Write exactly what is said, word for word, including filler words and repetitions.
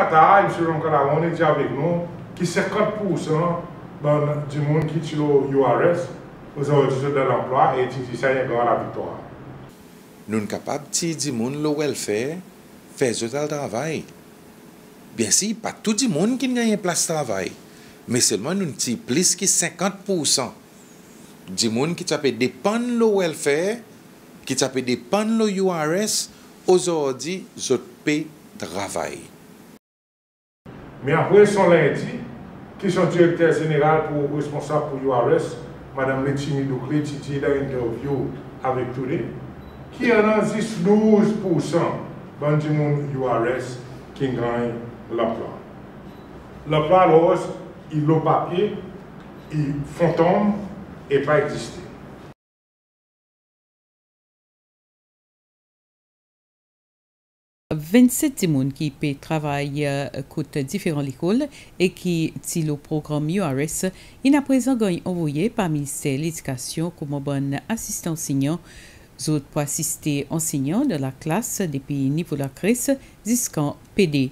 Atar, Msye Ramkalawan i dir avek nou ki senkant poursan bann dimoun ki ti lo U R S ozordi zot dan lanplwa e i dir sa i en gran laviktwar. Nou'n kapab tir dimoun lo welfare, fer zot al travay. Byensir, pa tou dimoun ki'n ganny en plas travay, me selman nou'n tir plis ki senkant poursan dimoun ki ti a pe depann lo welfare, ki ti a pe depann lo U R S, ozordi zot pe travay. Me apre son Lendi, ki son Direkter Zeneral pour responsab pour U R S, Madanm Letchimy Douclé ti dir dan entervyou avek Today, ki annan zis douz poursan bann dimoun U R S ki ganny lanplwa. Lanplwa alors i lo papye, i fantom e pa egziste. Vennset dimoun ki pe travay kot diferan lekol e ki ti lo progranm U R S in aprezan ganny anvoye par Minister Ledikasyon konman bann asistan ansennyan. Zot pou asiste ansennyan dan laklas depi nivo lakres ziskan P D.